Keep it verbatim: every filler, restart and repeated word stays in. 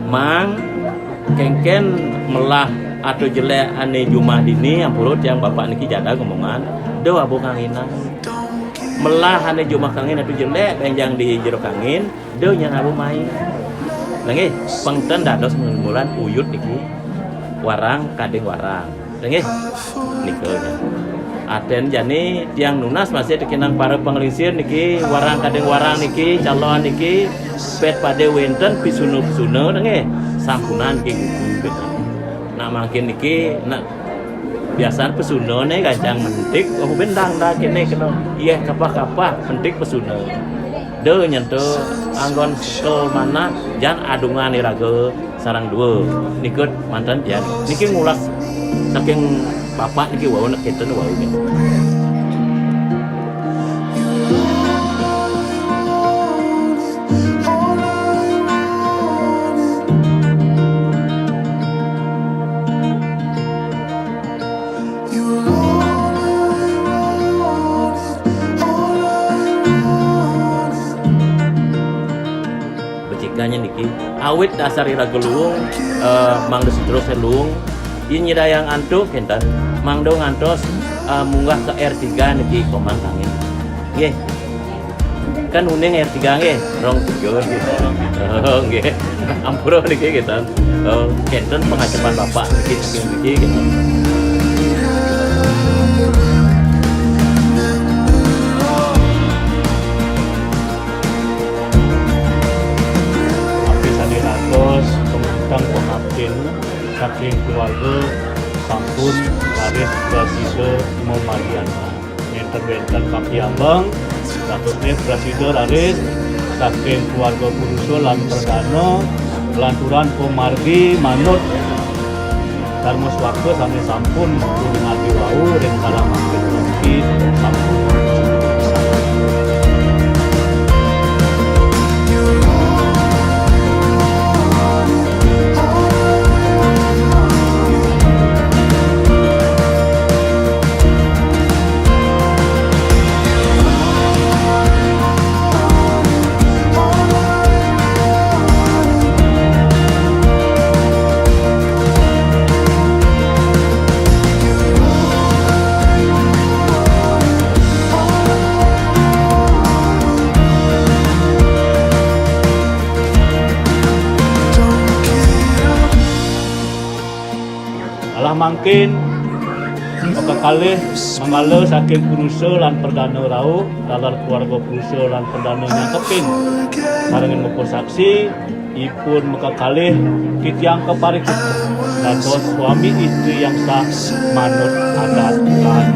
Mang, kénkén melah atau jelék ané jumah dini, ampura tiang bapak niki jadah ngomongan, da abuh kanginan. Melah ané jumah kangin atau jelék bénjang di jero kangin, da nyen abuh mai. Nah nggih, pang ten dados mulan uyut niki. Warang kadéng warang. Nggih. Nika nya. Aten jani tiang nunas masih tekenang para panglingsir niki, warang kadéng warang niki, calon niki, pét pada wénten pisuna-pisuna nggih. Sampunang niki gugu gitu. Nak mangkin niki nak biasan pesunané gancang mentik, oh bendang dah kéné kena. Yéh kapah-kapah mentik pesuna. Da nyen to anggon sekel manah jan adungan iraga sareng dua. Nika manten tiang. Niki ngulas saking bapak niki wau nak kéten wau niki. Becikanya niki, awit dasar iraga luung, eh, mangda seterusnya luung, yen nyidayang antuk kénten, mangda ngantos, eh, munggah ke R tiga niki komang kangin. Nggih. Kan uning R tiga nggih, rong tiga nggih. Oh, nggih. Ampura niki kénten. Oh, kénten pangacepan Bapak niki saking niki kénten. Abdi sané dados pengabdian pengabdian saking keluarga sampun raris prasida mamargianing. Nénten wénten pakiambeng, dados prasida raris saking keluarga purusa lan perdana, lantaran pamargi manut Dharma Swaka sané sampun dipuningati wau ring kala mangkin sampun. Alah mangkin, makakalih manggala saking purusa lan perdana rauh, taler keluarga purusa lan perdana nyangkepin sarengin mapasaksi, ipun makakalih titiang kapariksa dados suami istri yang sah manut adat lan